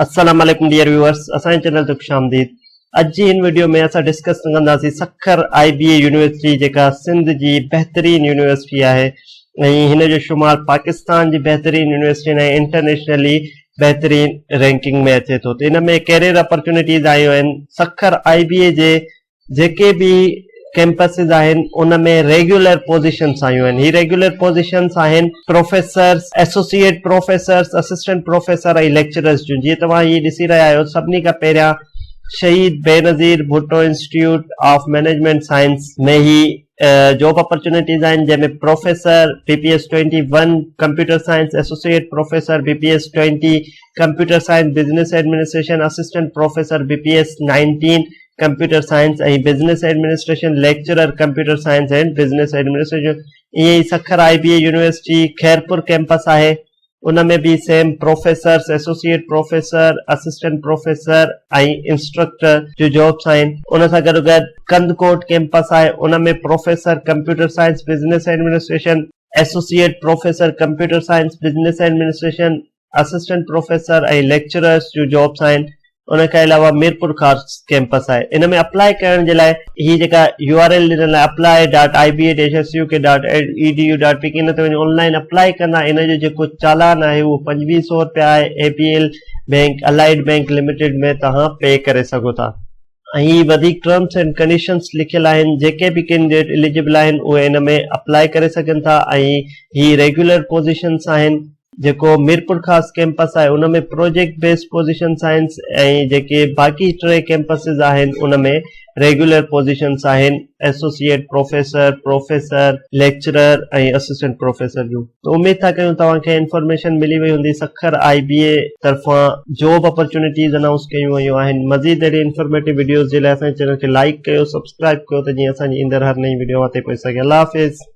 السلام عليڪم dear viewers اسان جي چينل تي خوش آمديد اڄ جي هن وڊيو ۾ اسان ڊسڪس ڪنداسين سکر آئي بي اي يونيورسٽي جيڪا سنڌ جي بهترين يونيورسٽي آهي ۽ هن جو شمار پاڪستان جي بهترين يونيورسٽين ۽ انٽرنيشنلي بهترين رينڪنگ ۾ اچي ٿو ته ان ۾ ڪيريئر اپرچونيٽيز آيون آهن سکر آئي بي اي جي جيڪي به ڪيمپسز آهن ان ۾ ريگيولر پوزيشنس آيون آهن هي ريگيولر پوزيشنس آهن professors, associate professors, assistant professor ۽ lecturers جون جيئن توهان هي ڏسي رهيا آهيو سڀني کان پهريان Shaheed Benazir Bhutto institute of management science ۾ he job opportunities آهن جنهن ۾ professor B P S twenty one computer science associate professor B P S twenty computer science business administration assistant professor B P S nineteen computer science ۽ business administration lecturer computer science and business administration ائين ئي Sukkur I B A university Khairpur campus آهي ان ۾ به same professors associate professor assistant professor ۽ instructor جون jobs آهن ان سان گڏو گڏ Kandhkot campus آهي ان ۾ professor computer science business administration associate professor computer science business administration assistant professor ۽ lecturers جون jobs آهن ان کان علاوه ميرپور خاص ڪيمپس آهي ان ۾ اپلائي ڪرڻ جي لاء هي جيڪا يو آر ايل ڏنل آهي apply dot I B A dash S U K dot E D U dot P K ان تي وڃي آن لائن اپلائي ڪندا ان جو جيڪو چالان آهي اهو 25 سو روپيا آهي A B L bank allied bank limited ۾ توهان پي ڪري سگهو ٿا. ۽ وڌيڪ ٽرمس اينڊ ڪنڊيشنس لکيل آهن جيڪي به ڪينڊيڊيٽ اليجبل آهن اهي ان ۾ اپلائي ڪري سگهن ٿا ۽ هي ريگيولر پوزيشنس آهن. جيڪو ميرپورخاص ڪيمپس آهي ان ۾ پروجيڪٽ بيس پوزيشنس آهن ۽ جيڪي باقي ٽي ڪيمپسز آهن ان ۾ ريگيولر پوزيشنس آهن associate professor, professor, lecturer ۽ assistant professor جون ته اميد ٿا ڪيون توهان کي انفارميشن ملي وئي هوندي سکر آئي بي اي طرفان جاب اپرچونيٽيز انائونس ڪيون ويون آهن مزيد اهڙي انفارميٽو وڊيوز جي لاء اسان جي چينل کي لائيڪ ڪيو سبسڪرائب ڪيو ته جيئن اسان جي ايندڙ هر نئين وڊيو اوهان تائين پهچي سگهي الله حافظ.